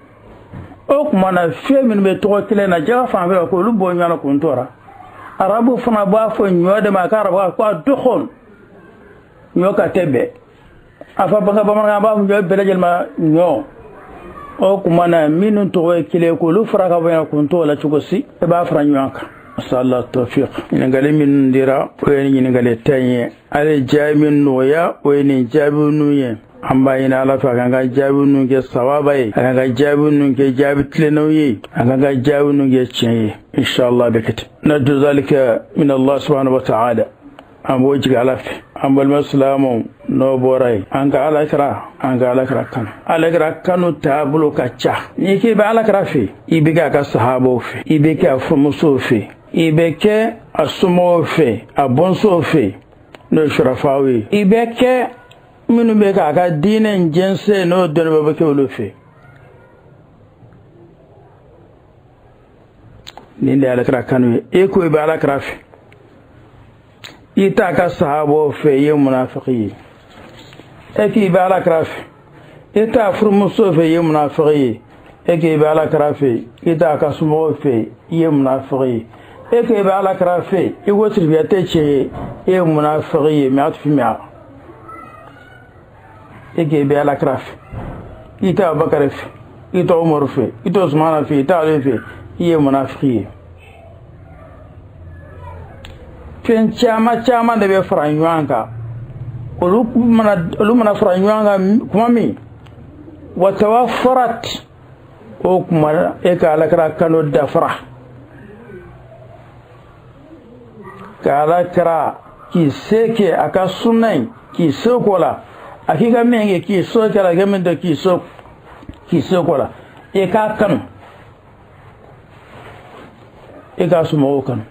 O tuma na, fɛn minnu bɛ tɔgɔ kelen na jaga fan fɛ, k'olu bɔ ɲɔgɔn na kun tɔra. Arabu fana b'a fɔ ɲɔ de ma k'arabu ko a dɔgɔn ɲɔ ka tɛ bɛn. A fɔ ka bamanankan, an b'a fɔ ɲɔ bɛɛ lajɛlen ma ɲɔ. O tuma na, minnu tɔgɔ ye kelen, k'olu fara ka bɔ ɲɔgɔn kun t'o la cogo si, i b'a fara ɲɔgɔn kan. Masala tawfiq. Ɲininkali minnu dira, o ye ɲininkali 10 ye. Ale jaabi min nɔgɔya, o ye nin jaabi ninnu ye. An b'a ɲini Ala fɛ, a k'an ka jaabi ninnu kɛ sawaba ye, a k'an ka jaabi ninnu kɛ jaabi tilennenw ye, a k'an ka jaabi ninnu kɛ tiɲɛ ye. Inshallah bɛ kɛ ten. Narju zalika min Allah subhanahu wa ta'ala. An b'o jigin Ala fɛ. An balima silamɛw, n'o bɔra yen, an ka Alakira kanu. Alakira kanu taabolo ka ca. N'i k'i bɛ Alakira fɛ, i bɛ kɛ a ka sahabaw fɛ, i bɛ kɛ a furumusow fɛ, i bɛ kɛ a somɔgɔw fɛ, a bɔnsɔnw fɛ, n'o ye surafaw ye, i bɛ kɛ minnu bɛ k'a ka diinɛ jɛnsɛn, n'o dɔnnibaa bɛ kɛ olu fɛ. Nin de ye Alakira kanu ye. E ko i bɛ Alakira fɛ, i t'a ka sahabaw fɛ, i ye munafiki ye. E k'i bɛ Alakira fɛ, i t'a furumuso fɛ, i ye munafiki ye. E k'i bɛ Alakira fɛ, i t'a ka somɔgɔw fɛ, i ye munafiki ye. E k'i bɛ Alakira fɛ, i ko sirifiya tɛ cɛ ye, i ye munafiki ye. Mɛ a tɛ fi mɛ. E k'i bɛ Alakira fɛ, i t'a Abubakar fɛ, i t'a Umaru fɛ, i t'a Usumana fɛ, i t'a Ale fɛ, i ye munafiki ye. Fɛn caman caman de bɛ fara ɲɔgɔn kan. Olu mana fara ɲɔgɔn kan kuma min, wa tawafarat, o kuma e ka Alakira kanu dafara, ka Alakira k'i se kɛ a ka sunna in, k'i se k'o la, a k'i ka min kɛ k'i so kɛ la, k'i min dɔn k'i se k'o la, i k'a kanu, i k'a somɔgɔw kanu,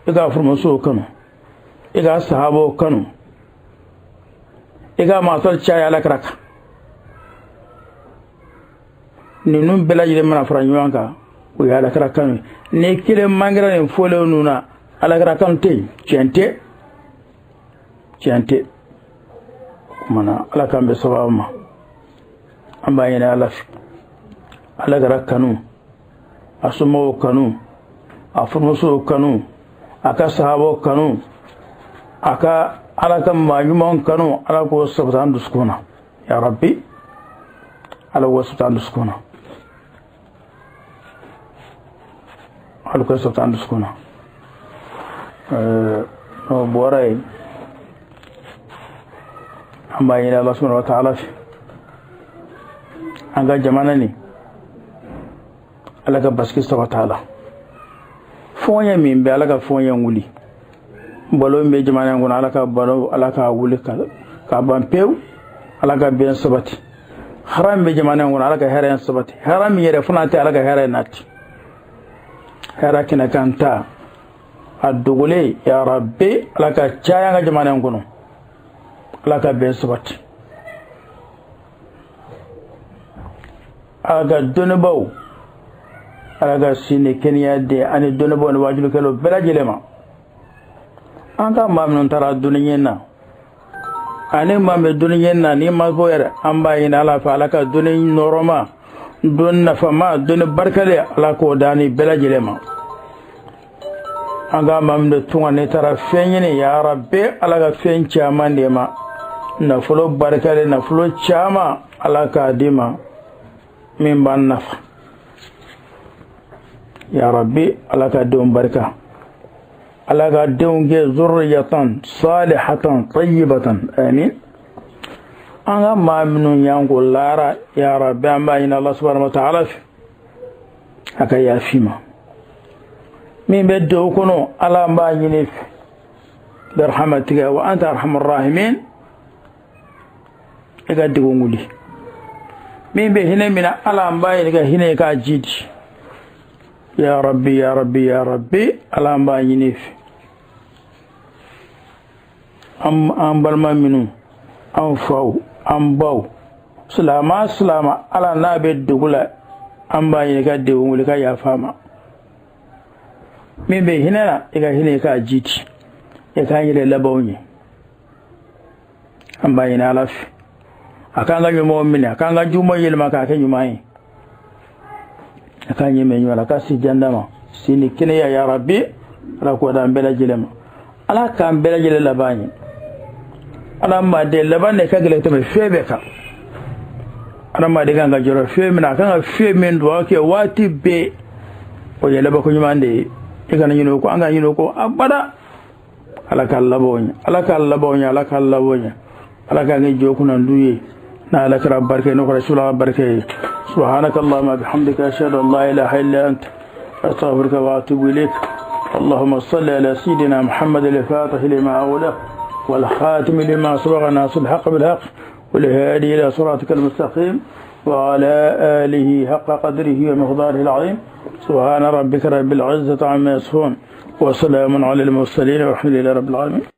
i k'a furumusow kanu, i k'a sahabaw kanu, i k'a maasɔrɔ caya Alakira kan. Ninnu bɛɛ lajɛlen mana fara ɲɔgɔn kan, o ye Alakira kanu ye. Ni kelen mankɛra nin fɔlen ninnu na, Alakira kanu tɛ yen. Tiɲɛ tɛ, tiɲɛ tɛ. O tuma na, Ala k'an bɛn sababu ma. An b'a ɲini Ala fɛ, Alakira kanu, a somɔgɔw kanu, a furumusow kanu, a ka sahabaw kanu, a ka Ala ka maa ɲumanw kanu, Ala k'o sabati an dusukun na. Ya Rabbi, Ala k'o sabati an dusukun na, Ala k'o sabati an dusukun na. N'o bɔra yen, An b'a ɲini Ala subhanahu wa ta'ala fɛ, an ka jamana nin, Ala ka basigi sabati a la. Fɔɲɛ min bɛ, Ala ka fɔɲɛ wuli. Balo min bɛ jamana in kɔnɔ, Ala ka balo, Ala ka wuli ka ban pewu. Ala ka bɛn sabati. Hɛrɛ min bɛ jamana in kɔnɔ, Ala ka hɛrɛ in sabati. Hɛrɛ min yɛrɛ fana tɛ, Ala ka hɛrɛ in nati. Hɛrɛ kɛnɛ kan ta a dogolen, ya Rabbi, Ala ka caya an ka jamana in kɔnɔ. Ala ka bɛn sabati. Ala ka dɔnnibaw, Ala ka si ni kɛnɛya di ani dɔnnibaw ni wajulikɛlaw bɛɛ lajɛlen ma. An ka maa minnu taara dɔnni ɲini na ani maa min bɛ dɔnni ɲini na n'i ma bɔ yɛrɛ, an b'a ɲini Ala fɛ, Ala ka dɔnni nɔrɔma, dɔnni nafama, dɔnni barikalen, Ala k'o d'an ni bɛɛ lajɛlen ma. An ka maa min bɛ tunga n'i taara fɛn ɲini, ya Rabbi, Ala ka fɛn caman d'e ma, nafolo barikalen, nafolo caman, Ala k'a d'i ma min b'an nafa. Ya Rabbi, Ala ka denw barika, Ala ka denw kɛ zurriyatan salihatan tayyibatan, amin. An ka maa minnu y'an ko laara, ya Rabbi, an b'a ɲini Ala subhanahu wa ta'ala fɛ, a ka yafi ma. Min bɛ degun kɔnɔ, Ala, an b'a ɲini fɛ, birahmatika wa anta arhamur rahimin, i ka degun wuli. Min bɛ hinɛ min na, Ala, an b'a ɲini ka hinɛ k'a jidi. Ya Rabbi, ya Rabbi, ya Rabbi, Ala, an b'a ɲini fɛ, an balima minnu, an faw, an baw, silama silama, Ala, n'a bɛ degun la, an b'a ɲini ka degun wuli, ka yafa ma. Min bɛ hinɛ na, i ka hinɛ k'a jidi, i k'an yɛrɛ labanw ye. An b'a ɲini Ala fɛ, a k'an ka ɲumanw minɛ, a k'an ka juguman yɛlɛma k'a kɛ ɲuman ye, a k'an ɲɛmɛ ɲuman la, ka si jan d'a ma, si ni kɛnɛya. Ya Rabbi, Ala k'o d'an bɛɛ lajɛlen ma. Ala k'an bɛɛ lajɛlen laban ye. Adamaden laban de ka gɛlɛn tɛmɛ fɛn bɛɛ kan. Adamaden kan ka jɔrɔ fɛn min na, a kan ka fɛn min dugawu kɛ waati bɛɛ, o ye labanko ɲuman de ye. I kana ɲinɛ o kɔ, an ka ɲinɛ o kɔ abada. Ala k'a labanw ɲɛ, Ala k'a labanw ɲɛ, Ala k'a labanw ɲɛ. Ala k'an kɛ jɔ kunnandu ye n'a Ala kɛra barika ye, n'o kɛra sula barika ye. Subhanaka Allahumma bihamdika, ashhadu an la ilaha illa anta, astaghfiruka wa atubu ilayk. اللهم صل على سيدنا محمد الفاتح لما أغلق والخاتم لما سبق ناصر الحق بالحق والهادي إلى صراطك المستقيم وعلى آله حق قدره ومقداره العظيم. سبحان ربك رب العزة عما يصفون وسلام على المرسلين والحمد لله رب العالمين.